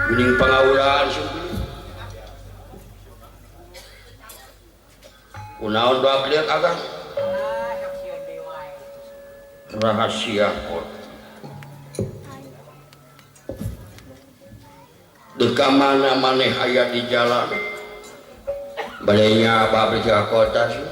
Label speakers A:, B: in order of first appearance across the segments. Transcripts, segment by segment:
A: Geuning pangaulaan sumping. Kunaon doa klieu agang? Rahasia kok. Deka mana maneh aya di jalan. Bade nya abdi ka kota sih.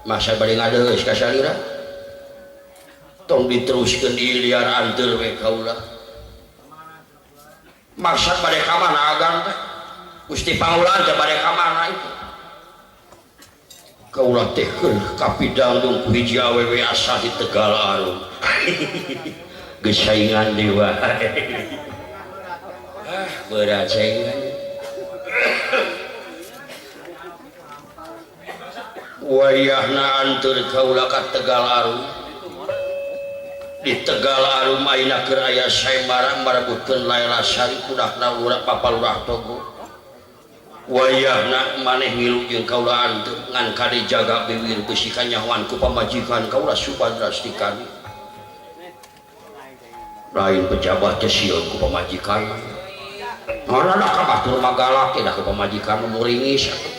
A: Masa bade ngadeus ka salira. Tong diteruskeun di liar anteur we kaula. Masa bade ka mana agang teh? Gusti Pangulan teh bade ka mana itu? Kaula teh keur kapidangdung ku hiji awewe asa di Tegal Arum. Geus saingan deui wae. Ah, berat saingan. Wayahna anteur kaula ka Tegal Arum. Di Tegal Arum ayeuna keur aya sayembara marebutkeun Laila Sari kudakna lurah Papa Lurah Togo. Wayahna maneh ngilu jeung kaula anteur ngan kade jaga biwir beusi kanyahoan ku pamajikan kaula Subadra Stikani. Lain pejabat teh sieun ku pamajikan. Mana dah ka batur magalak teh dah ku pamajikan muringis atuh.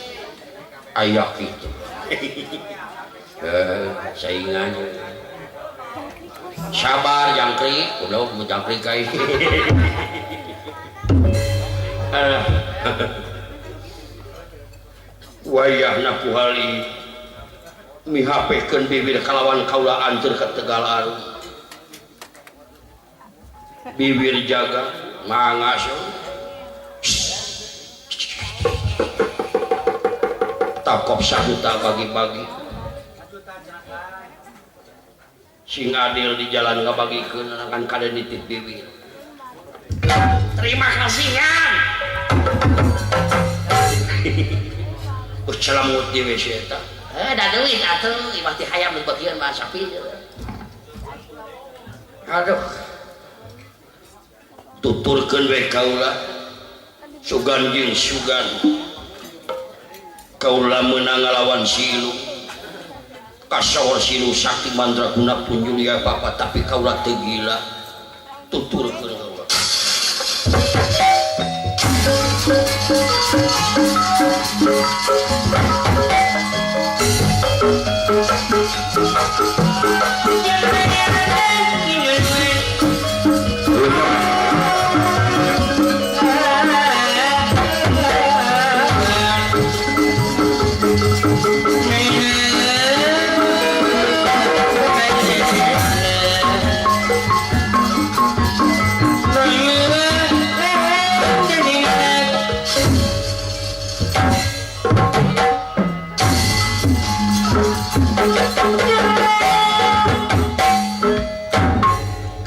A: Aya kitu. Saingan. Sabar jangkrik, udah mau jangkrik kai. Wayahna ku hali mihapekeun bibir kalawan kaula anteur ka Tegal Arum. Bibir jaga mangas. Takop sajuta bagi-bagi. Sing adil di jalan ngabagikeun kan kade nitip bibir. Terima kasih kan. Celamut di WC eta. Da duit atuh imah ti hayam nu bagian mah sapi. Aduh. Tuturkeun we kaula. Sugan jeung sugan. Kaula meunang ngalawan si Ilu. Kasohor si Ilu sakti mandraguna punjulia bapa tapi kaula teu gila. Tuturkeun kaula.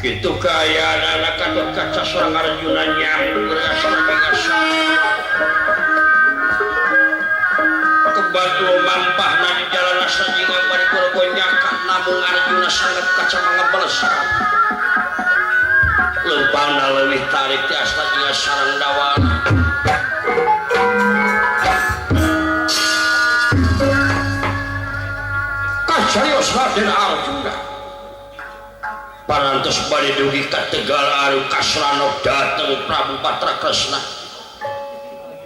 A: Kitu kaayaan anak Gatot Kaca sareng Arjuna nyambung kebatul mampahna di jalan sajinga bari gorgonyakan namung Arjuna sangat kaca mangebelesan leumpangna leuwih tarik ti asta jingga sareng dawan kacarios Raden Arjuna parantos bade dugi ka Tegal Arum kasranok dateng Prabu Batra Kresna.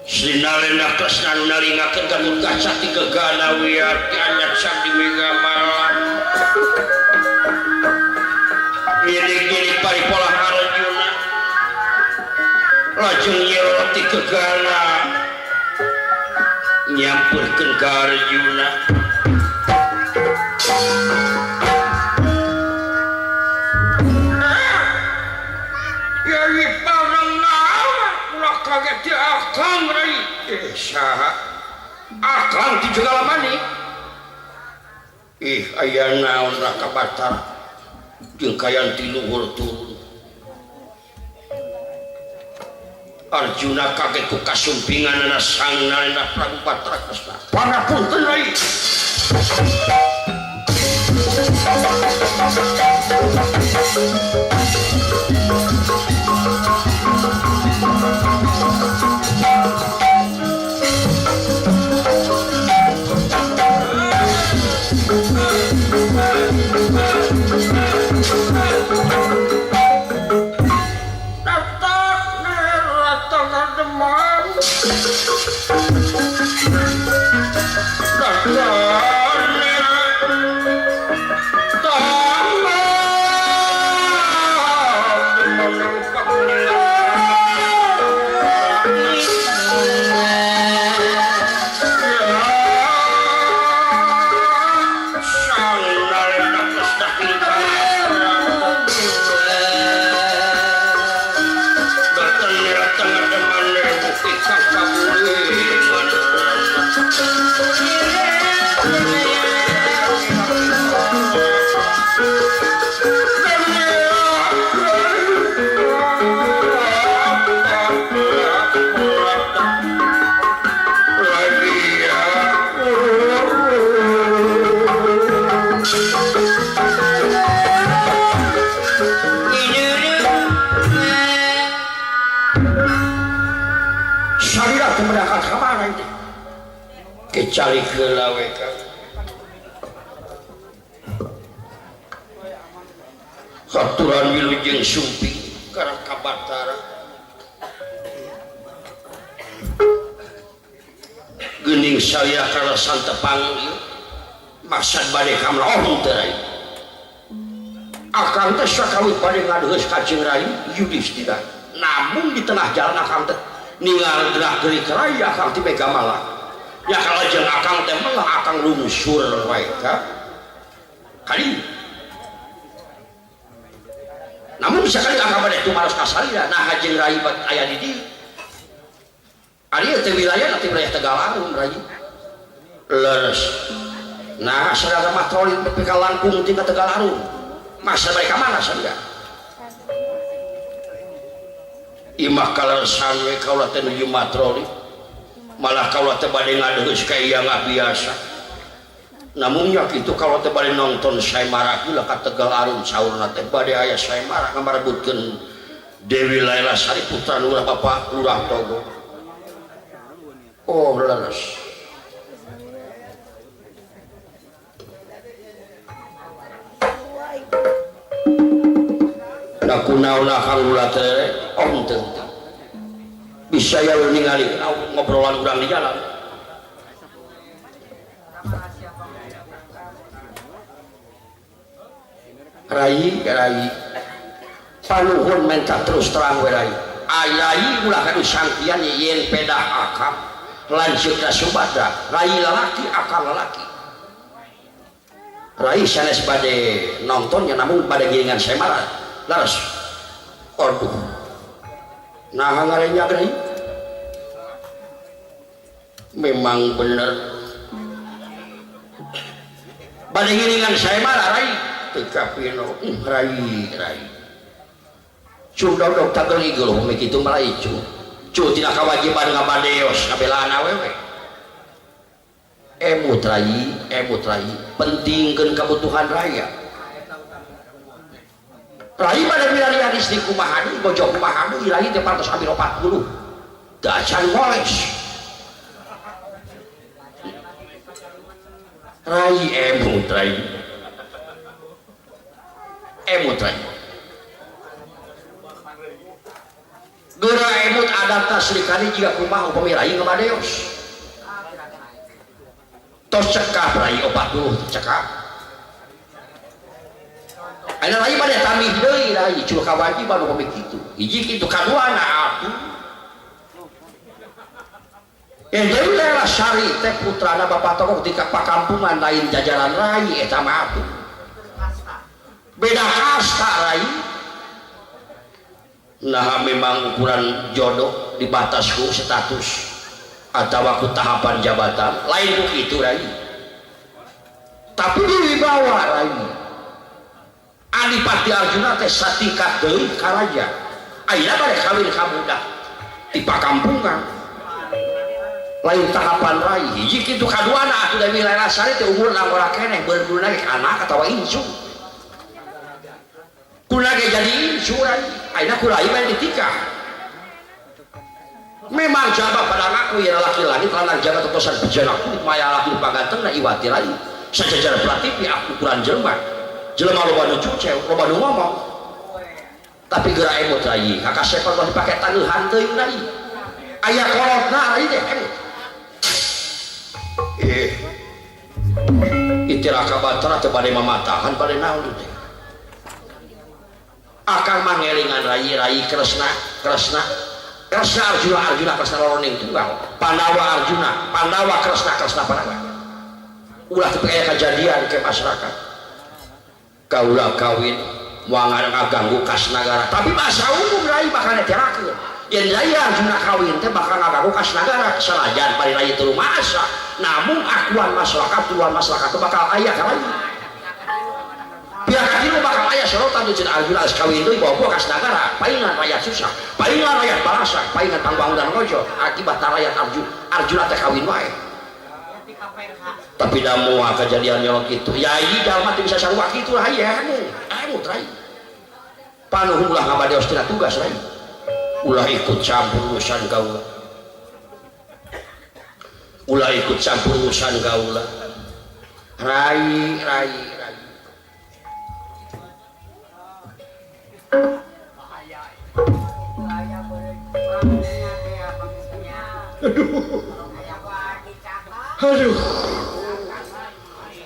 A: Sri Nalendra Kresna nu nalingakeun Gatot Kaca ti gegana wiar ti anyar sang di Megamalan. Ngiring-ngiring paripolah Arjuna lajeng nyelot ti gegana nyampeurkeun ka Arjuna. Kaget di akang rai. Saha akang di segala mani. Ih aya naon Raka Batara jeung kayan ti luhur turun. Arjuna kaget ku kasumpinganana Sang Narendra Prabu Batara Kresna. Pangapunten rai. Cari heula we ka haturan wilujeng sumping ka Batara geuning salira kalasan tepang ieu maksad bade ka oh teu rai akang teh sakawit bade ngadeheus ka jeung rai Yudhistira namun di tengah jalan akang teh ningal gerak-gerik rai akang ti Megamala ya kalau jeung akang teh melah akang lungsur wae ka kali namun sekali akang bade tumaros ka salira nah jeung rai bat aya di dieu ari teh wilayah teh wilayah Tegal Arum rai leres nah sadar mah troli nepi ka langkung ti ka Tegal Arum masa bade ka mana salira imah kaleresan we kaula teh nuju matroli malah kalau teh bade ngadeheus ka ieu nggak biasa namun nya kitu kalau teh bade nonton sayembara heula ka Tegal Arum saurna teh bade aya sayembara ngamarebutkeun Dewi Laila Sari putra lurah Bapak Lurah Togo oh leres da kunaon akang lurah teh om teu bisa ya ningali ngobrolan urang di jalan rai rai panuhun menta terus terang we rai rai ulah kadu sangkian yen pedah akang lanjut ka Subadra rai lalaki akang lalaki rai sanes bade nontonnya namun bade giringan sayembara leres aduh nah ngarenya rai memang bener bade ngiringan sayembara rai teu kapino rai rai cung dodok tagel igeuh meh kitu mah rai cu cu tina kawajiban ngabadeos ngabelaan awewe emut rai pentingkeun kabutuhan raya rai bade milarian istri kumaha deui bojo kumaha deui rai teh pantos ambil 40 teu acan ngoles rai emut rai emut rai geura emut adat Srikandi jiga kumaha upami rai ngabadeos tos cekap rai 40 cekap ayeuna rai bade tambih deui rai cul kawajiban upami kitu hiji kitu kaduana atuh Dewi Laila Sari teh putrana Bapak Tokoh di pakampungan lain jajaran rai eta mah atuh beda kasta rai nah memang ukuran jodoh dibatas ku status atau ku tahapan jabatan lain ku kitu rai tapi diwibawa rai Adipati Arjuna teh satingkat deui ka raja ayeuna bade kawin ka budak di pakampungan lain tahapan rai hiji kitu kaduana atuh Dewi Laila Sari teh umurna ngora keneh beurna ge anak atawa incu kuna ge jadi incu rai ayeuna ku rai bade ditikah memang jaba pada ngaku ya laki langit lanang jaga totosan bejana kulit maya laki pagantengna iwati rai sajajar pratipi aku ukuran jelema jelema loba nu cuceu loba nu ngomong tapi geura emot rai kakasepan mah dipake taneuhan teuing rai Aya kolotna rai teh eh itiraka batra teh bade mamatahan bade naon teh akang mangelingan rai-rai Kresna Kresna Kresna Arjuna Arjuna Kresna loroning tunggal Pandawa Arjuna Pandawa Kresna Kresna Pandawa ulah teu aya kajadian ke masyarakat kaula kawin moal ngaganggu kas nagara tapi bahasa umum rai bakal neterakeun yen rai Arjuna kawin teh bakal ngaganggu kas nagara sanajan bari rai teu masa namun akuan masyarakat tuan masyarakat teh bakal aya ka rai pihak katilu bakal aya sorotan jeung Arjuna geus kawin deui bawa kas nagara paingan rakyat susah paingan rakyat balasak paingan pangbangunan ngojo akibat rakyat Arjuna Arjuna teh kawin wae tapi da moal kejadian nyolok kitu yai jalma teu bisa sarua kitu rai emu rai panuhun ulah ngabadeos tina tugas rai ulah ikut campur urusan kaula ulah ikut campur urusan kaula rai rai rai aduh aduh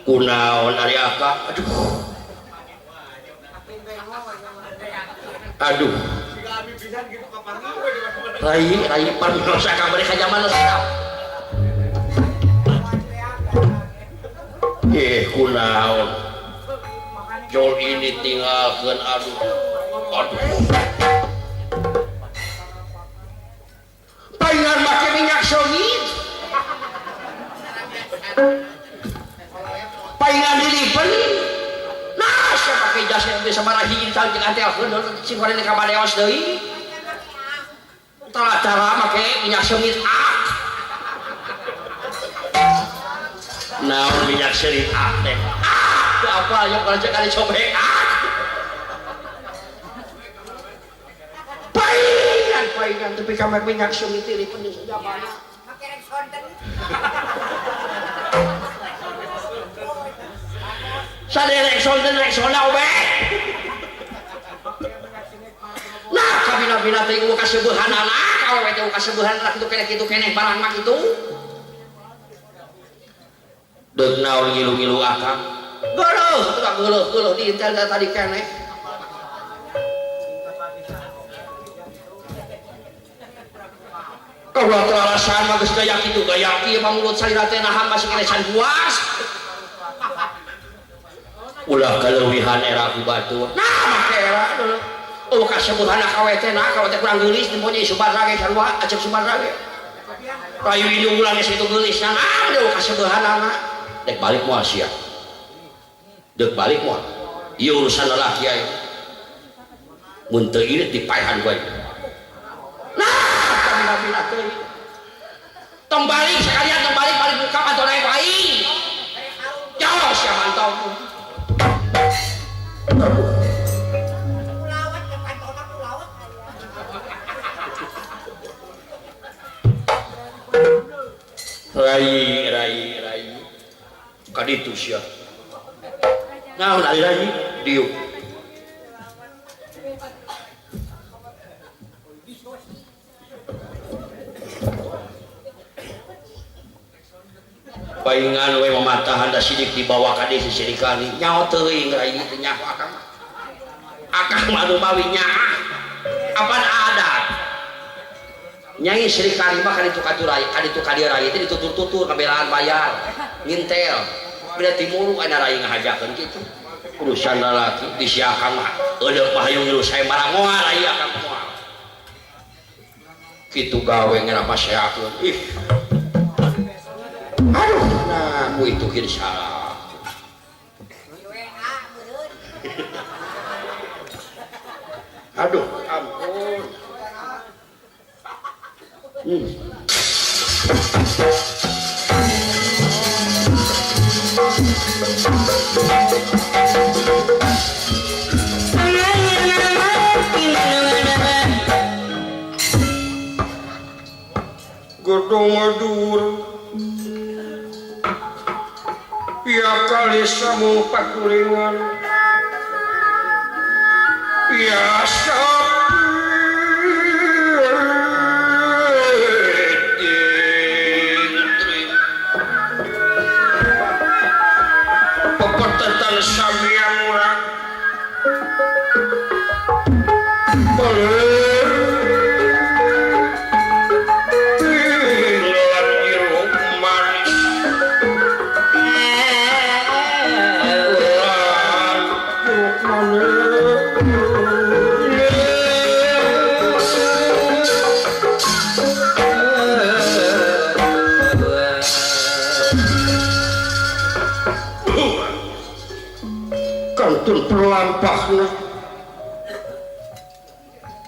A: kunaon ari akak aduh aduh rai rai parmiosa kamari ka jaman sedap eh kunaon jol ini tinggalkeun aduh aduh palingan make minyak songit palingan dilipen nah siapa pakai jas yang bisa marah hiji saljeng antelkeun sing goreng ka badeos deui tara-tara make minyak sengit ah naon minyak sengit ah teh ah teu apa yang kerja kali cobek ah palingan palingan tapi ka make minyak sengit dilipen di sajabana
B: make rek sonten
A: saderek sonten rek sona obek nah kabina-bina teh eueuh kaseubehan anak awewe teh kaseubehan lah kitu keneh kitu keneh barang mah kitu deuk naon ngilu-ngilu akang geuleuh atuh geuleuh geuleuh diintel tadi keneh kaula teh alasan mah geus gaya kitu gaya kieu mah mulut salira teh naha masih keneh can puas ulah kaleuwihan era ku batur nah make era dulu oh kasebuhan kawe teh nah kawe teh kurang geulis nempo nya Subarra ge sarua acep Subarra ge rayu indung ulah geus kitu geulis nah deui kasebuhanana dek balik moal sia dek balik moal ieu urusan lalaki aya mun teu irit dipaehan ku aing nah kabina-bina teuing tong balik sakalian tong balik balik buka pantona ku aing jauh sia mantau. Rai rai rai kaditu sia naon ari rai diuk paingan we mamatahan da sidik dibawa ka dieu si Srikani nyaho teuing rai teh nyaho akang akang mah anu mawi nyaah apan adat Nyai Srikani mah kaditu ka ditu ka dieu rai teh ditutur-tutur kabelaan bayar ngintel bila timuru aya rai ngahajakeun kitu urusan lalaki bisi akang mah eueuh mah hayung ngilu sae marang moal rai akang moal kitu gawe ngeuna paseakeun ih aduh nah ku itu kieu salah aduh ampun. Gedung dur ya kali samu pakulingan ya sapi. Perlampahna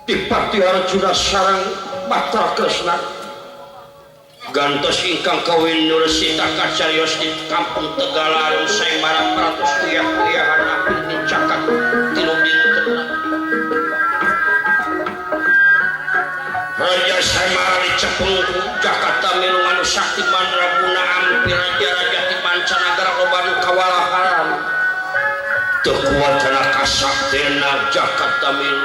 A: Dipati Arjuna sareng Batara Kresna gantos ingkang kawin Nursita kacarios di kampung Tegalarum sayembara parantos uyah-uyahan apil dicakat tilu dinten. Raja Semara dicepeng ku Jakarta milu anu sakti mandraguna ampir raja-raja di mancanagara loba nu kawalaharan teu kuat kana kasaktena Jakarta milu.